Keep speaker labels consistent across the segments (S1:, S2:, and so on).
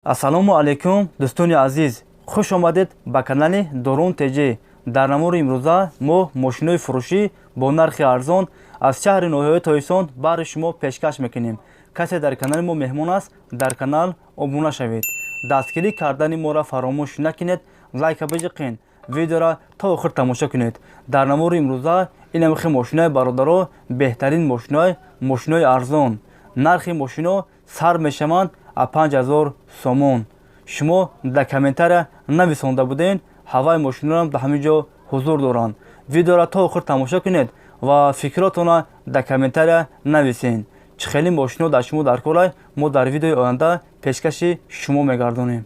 S1: Ассалому алайкум, дӯстони азиз, хуш омадед ба канали Дорун ТЖ. Дар навори имрӯза мо мошинои фурӯшӣ бо нархи арзон аз шаҳри ноҳияи Тоҷикистон баҳри шумо пешкаш мекунем. Касе дар канали мо меҳмон аст, дар канал обуна шавед, дастгирӣ кардани моро фаромӯш накунед, лайка биҷиқен, видеоро то охир тамошо кунед. Дар навори имрӯза инамихи мошинои, бародаро, беҳтарин мошинои, мошинои арзон. Нархи мошино сар мешаванд аз 5000 сомон. Шумо дар комментария нависонда буден, ҳаваи мошиноам дар ҳамин ҷо ҳузур доранд. Видеоро то охир тамошо кунед ва фикротонро дар комментария нависен. Чӣ хеле мошино дар шумо дар корай, мо дар видеои оянда пешкаши шумо мегардонем.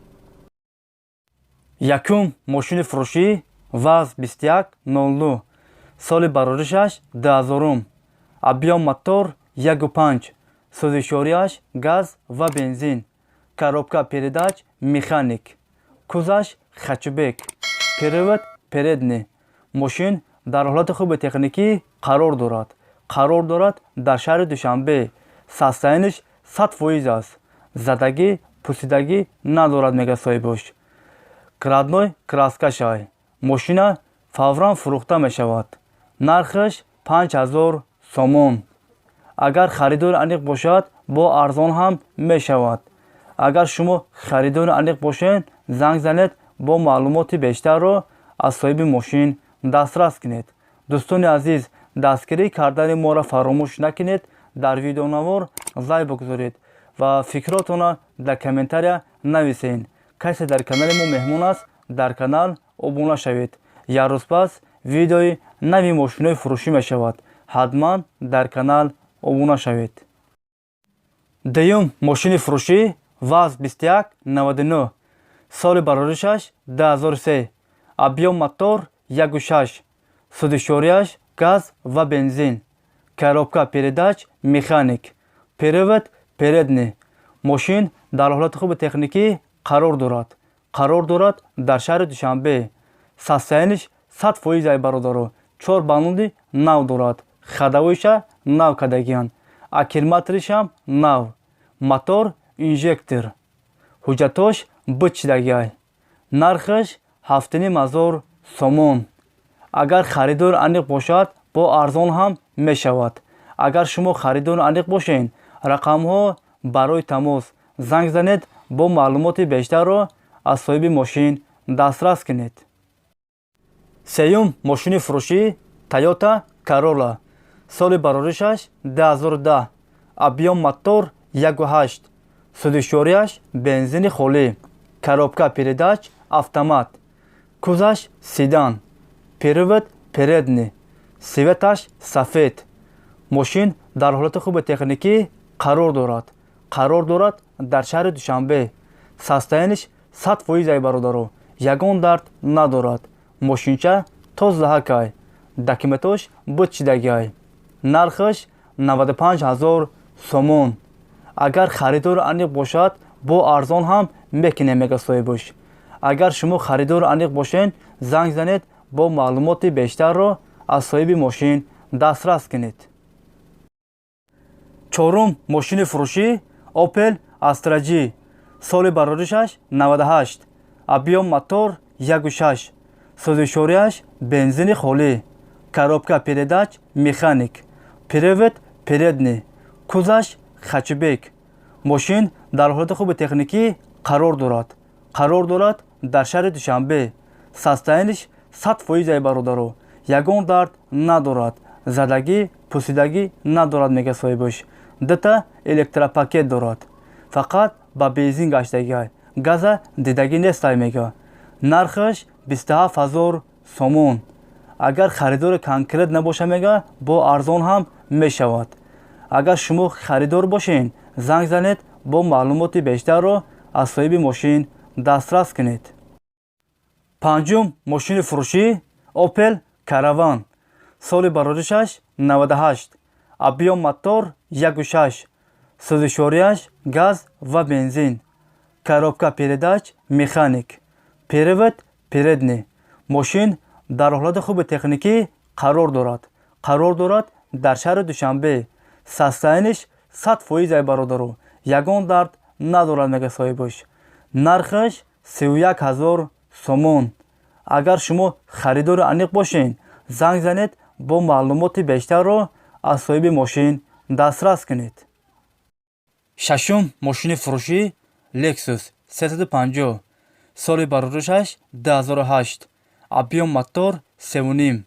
S1: Якум мошини фурӯшӣ: ВАЗ 2109, соли бароришаш 2000-ум, объём мотор 1,5, сӯзишвориаш газ ва бензин, коробка передач механик, кузаш хэтчбек, привод передний. Мошин дар ҳолати хуби техникӣ қарор дорад. Қарор дорад дар шаҳри Душанбе. Состояние ш 100% аст, задагӣ, пусидагӣ надорад, мега соҳибош. Родной краска шай. Мошина фавран фурӯхта мешавад. Нархаш 5000 сомон. Агар харидори аниқ бошад, бо арзон ҳам мешавад. Агар шумо харидори аниқ бошед, занг занед, бо маълумоти бештарро аз соҳиби мошин дастрас кунед. Дӯстони азиз, дастгирӣ кардани моро фаромӯш накунед, дар видеонавор лайк бигузоред ва фикротонро дар комментария нависед. Касе дар канали мо меҳмон аст, дар канал обуна шавед. Як рӯз пас видеои нави мошинои фурӯшӣ мешавад, ҳатман дар канал обуна шавед. Дуюм мошини фурӯшӣ: ВАЗ 2199, соли бароришаш 2003, объём мотор 1,6, сӯзишвориаш газ ва бензин, коробка передач механик, привод передний. Мошин дар ҳолати хуби техникӣ қарор дорад. Қарор дорад дар шаҳри Душанбе. Состояние ш 100% ай, бародаро. Чор баллони нав дорад, ходовой ша нав кардагиянд, аккумуляторишам нав, мотор инжектор, ҳуҷҷатош бичидагиай. Нархаш 7500 сомон. Агар харидори аниқ бошад, бо арзон ҳам мешавад. Агар шумо харидори аниқ бошед, рақамҳо барои тамос, занг занед, бо маълумоти бештарро аз соҳиби мошин дастрас кунед. Сеюм мошини фурӯшӣ: Тойота Королла, соли бароришаш 2010, объём мотор 1,8, сӯзишвориаш бензини холӣ, коробка передач автомат, кузаш седан, привод передний, цвет аш сафед. Мошин дар ҳолати хуби техникӣ қарор дорад. Қарор дорад дар шаҳри Душанбе. Состояние ш 100% ай, бародаро, ягон дард надорад. Мошинча тозаҳакай, документош бичидагиай. Нархаш 95 000 сомон. Агар харидори аниқ бошад, бо арзон ҳам мекунем, мега соҳибош. Агар шумо харидори аниқ бошед, занг занед, бо маълумоти бештарро аз соҳиби мошин дастрас кунед. Чорум мошини фурӯшӣ: Опел Астра Ҷ, соли бароришаш 98, объём мотор 1,6, сӯзишвориаш бензини холӣ, коробка передач механик, привод передний, кузаш хэтчбек. Мошин дар ҳолати хуби техникӣ қарор дорад. Қарор дорад дар шаҳри Душанбе. Состояние ш 100% ай, бародаро, ягон дард надорад, задагӣ, пусидагӣ надорад, мега соҳибош. Дута электропакет дорад, фақат ба бензин гаштагиай, газа дидагӣ нестай, мега. Нархаш 27 000 сомон. Агар харидори конкрет набоша, мега, бо арзон ҳам мешавад. Агар шумо харидор бошед, занг занед, бо маълумоти бештарро аз соҳиби мошин дастрас кунед. Панҷум мошини фурӯшӣ: Опел Караван, соли бароришаш 98, объём мотор 1,6, сӯзишвориаш газ ва бензин, коробка передач механик, привод передний. Мошин дар ҳолати хуби техникӣ қарор дорад. Қарор дорад дар шаҳри Душанбе. Состояние ш 100% ай, бародаро, ягон дард надорад, мега соҳибош. Нархаш 31 ҳазор сомон. Агар шумо харидори аниқ бошед, занг занед, бо маълумоти бештарро аз соҳиби мошин дастрас кунед. Шашум мошини фурӯшӣ: Lexus 350, соли бароришаш 2008, объём мотор 3,5,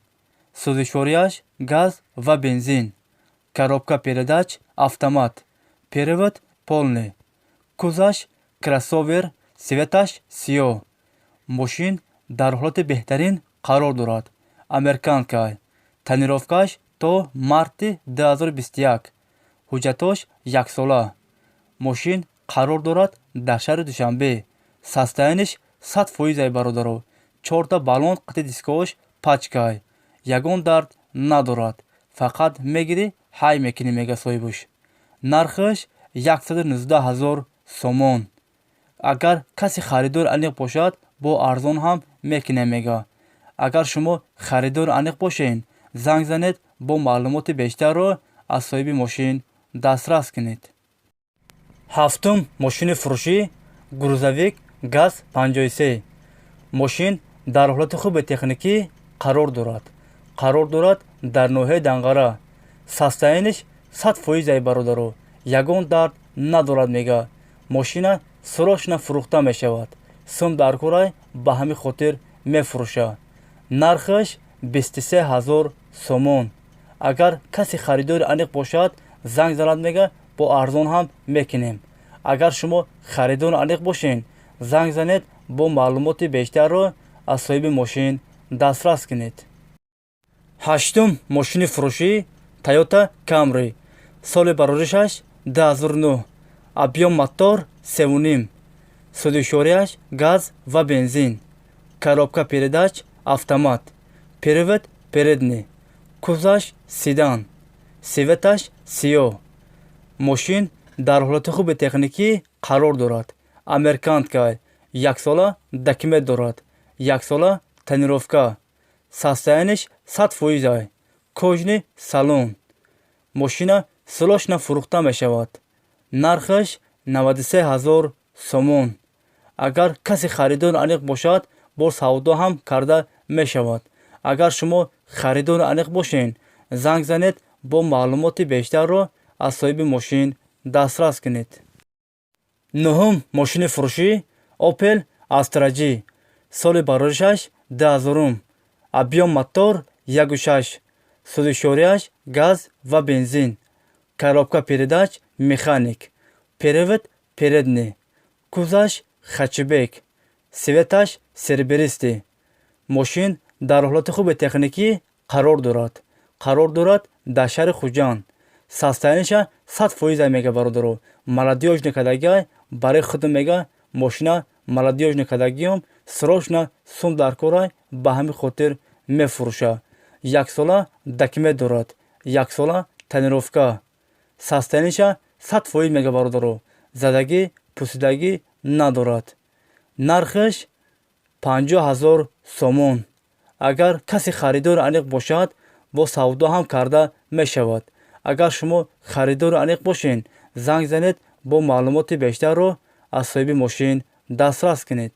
S1: сӯзишвориаш газ ва бензин, коробка передач автомат, привод полный, кузоваш кроссовер, цветаш сиёҳ. Мошин дар ҳолати беҳтарин қарор дорад. Американка. Тонировкааш то марти 2021, ҳуҷҷатош яксола. Мошин қарор дорад дар шаҳри Душанбе. Состоянияш 100 фоизай, бародаро. Чорта баллон қити дискош пачкай, ягон дард надорад, фақат мегирӣ, ҳай мекунӣ, мега соҳибуш. Нархаш 119 ҳазор сомон. Агар касе харидори аниқ бошад, бо арзон ҳам мекунем, мега. Агар шумо харидори аниқ бошед, занг занед, бо маълумоти бештарро аз соҳиби мошин дастрас кунед. Ҳафтум мошини фурӯшӣ: грузовик ГАЗ 53. Мошин дар ҳолати хуби техникӣ қарор дорад. Қарор дорад дар ноҳияи Данғара. Состоянияш 100 фоизай, бародаро, ягон дард надорад, мега. Мошина срочно фурӯхта мешавад, сум дар корай, ба ҳамин хотир мефурӯша. Нархаш 23 ҳазор сомон. Агар касе харидори аниқ бошад, занг занад, мега, бо арзон ҳам мекунем. Агар шумо харидори аниқ бошед, занг занед, бо маълумоти бештарро аз соҳиби мошин дастрас кунед. Ҳаштум мошини фурӯшӣ: Тойота Камри, соли бароришаш 2009, объём мотор 3,5, сӯзишвориаш газ ва бензин, коробка передач автомат, привод передний, кузоваш седан, цветаш сиёҳ. Мошин дар ҳолати хуби техникӣ қарор дорад. Американка, яксола документ дорад, яксола тонировка. Состоянияш 100 фоизай, кожаный салон. Мошина срочно фурӯхта мешавад. Нархаш 93 ҳазор сомон. Агар касе харидори аниқ бошад, бо савдо ҳам карда мешавад. Агар шумо харидори аниқ бошед, занг занед, бо маълумоти бештарро аз соҳиби мошин дастрас кунед. Нуҳум мошини фурӯшӣ: Опел Астра Ҷи, соли бароришаш 2000-ум, объём мотор 1,6, сӯзишвориаш газ ва бензин, коробка передач механик, привод передний, кузоваш хэтчбек, цветаш серебристый. Мошин дар ҳолати хуби техникӣ қарор дорад. Қарор дорад дар шаҳри Хуҷанд. Состоянияша 100 фоизай, мега, бародаро. Молодёжный кардагиай барои худам, мега, мошина молодёжный кардагиём, срочно сум дар корай, ба ҳамин хотир мефурӯша. Яксола документ дорад, яксола тонировка. Состоянияша 100 фоиз, мега, бародаро, задагӣ пусидагӣ надорад. Нархаш 50 ҳазор сомон. Агар касе харидори аниқ бошад, бо савдо ҳам карда мешавад. Агар шумо харидори аниқ бошед, занг занед, бо маълумоти бештарро аз соҳиби мошин дастрас кунед.